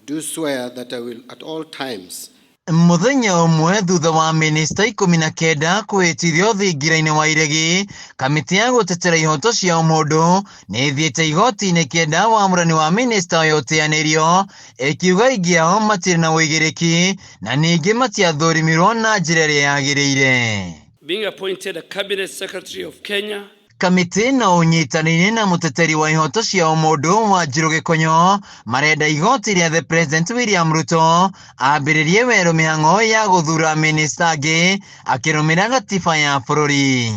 Do swear that I will at all times Mũthenya ũmwe thutha wa mĩnĩsta 19 kwĩhĩtithio thingira-inĩ wa iregi, kamĩtĩ ya gũtetera ihoto cia ũmũndũ nĩ ĩthiĩte igoti-inĩ kĩenda wamũrani wa mĩnĩsta ũyũ ũteanĩrio, ĩkiuga aingĩ ao matirĩ na ũigĩrĩki na ningĩ matiathũrimirwo na njĩra ĩrĩa yagĩrĩire. Being appointed a Cabinet Secretary of Kenya. Kamĩtĩ ĩno ũnyitanĩire na mũteteri wa ihoto cia ũmũndũ Wanjirũ Gĩkonyo marenda igoti rĩa The President William Ruto ambĩrĩrie werũ mĩhang'o ya gũthura mĩnĩsta angĩ akĩrũmĩra gatiba ya bũrũri.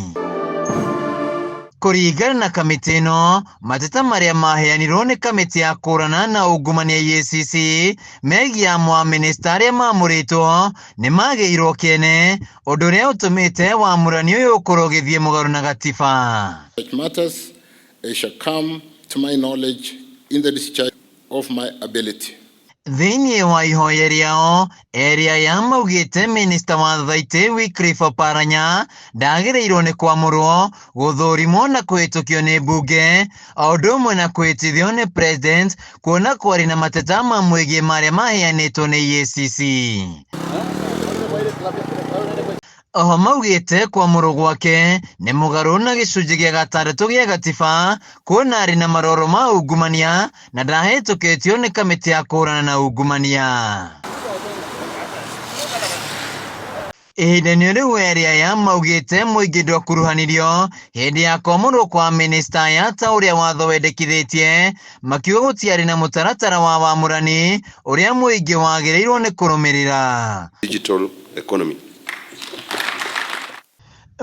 Kũringana na kamĩtĩ ĩno, mateta marĩa maheanirwo nĩ kamĩtĩ ya kũrana na ungumania EACC megiĩ amwe a mĩnĩsta arĩa mamũrĩtwo nĩ magĩirwo kĩene ũndũ ũrĩa ũtũmĩte wamũrani ũyũ ũkorwo ũgĩthiĩ mũgarũ na gatiba. Such matters as shall come to my knowledge in the discharge of my ability. Thĩinĩ wa ihoya rĩao, erĩ aya maugĩte mĩnĩsta wa thaitĩ Wycliffe Oparanya ndagĩrĩirwo nĩ kwamũrwo, gũthũrimwo na kũhĩtũkio nĩ mbunge, o ũndũ ũmwe na kũhĩtithio nĩ president kuona kwarĩ na mateta mamwĩgiĩ marĩa maheanĩtwo nĩ EACC. Oho maugĩte kwamũrwo gwake nĩ mũgarũ na gĩcunjĩ gĩa gatandatũ gĩa gatiba kuona arĩ na maroro ma ungumania na ndahĩtũkĩtio nĩ kamĩtĩ ya kũhũrana na ungumania. Ihinda-inĩ rĩu erĩ aya maugĩte mũingĩ ndwakuruhanirio hĩndĩ ya kwamũrwo kwa mĩnĩsta aya ta ũrĩa watho wendekithĩtie, makiuga gũtiarĩ na mũtaratara wa wamũrani ũrĩa mũingĩ wagĩrĩirwo nĩ kũrũmĩrĩra. Digital economy.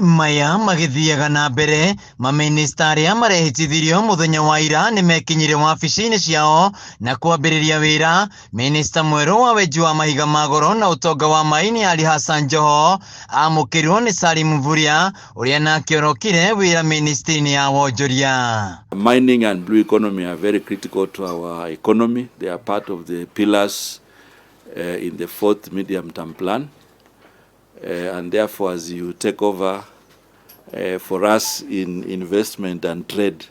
Maya magĩthiaga na mbere, mamĩnĩsta arĩa marehĩtithirio mũthenya wa ira nĩ mekinyire wabici-inĩ ciao na kwambĩrĩria wĩra. Mĩnĩsta mwerũ wa wenji wa mahiga ma goro na ũtonga wa maĩ Ali Hassan Joho amũkĩrirwo nĩ Salim Mvurya ũrĩa nake orokire wĩra mĩnĩstri-inĩ ya wonjoria. Mining and blue economy are very critical to our economy. They are part of the pillars in the fourth medium term plan. And therefore, as you take over, for us in investment and trade,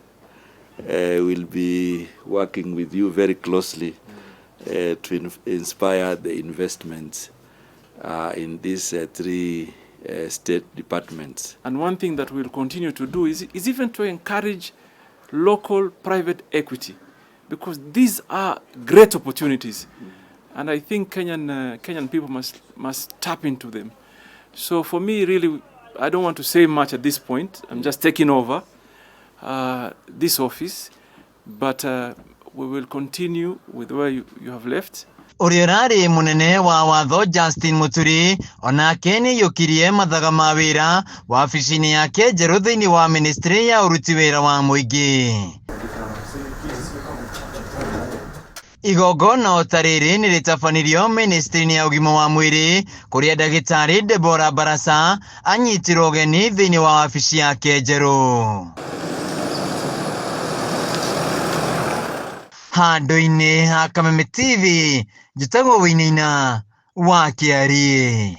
we'll be working with you very closely to inspire the investments in these three state departments. And one thing that we'll continue to do is even to encourage local private equity, because these are great opportunities. And I think Kenyan people must tap into them. So for me, really, I don't want to say much at this point. I'm just taking over this office, but we will continue with where you have left. Ũrĩa ũrarĩ mũnene wa watho Justin Muturi onake nĩaiyũkirie mathaga ma wĩra wabici-inĩ yake njerũ thĩinĩ wa ministry ya ũruti wĩra wa mũingĩ. Igongona o ta rĩrĩ nĩ rĩtabanirio ministry-inĩ ya ũgima wa mwĩrĩ kũrĩa ndagĩtarĩ Deborah Barasa anyitirwo ũgeni thĩinĩ wa wabici yake njerũ. Handũ-inĩ ha Kameme TV, njĩtagwo Wĩinĩina wa Kĩariĩ.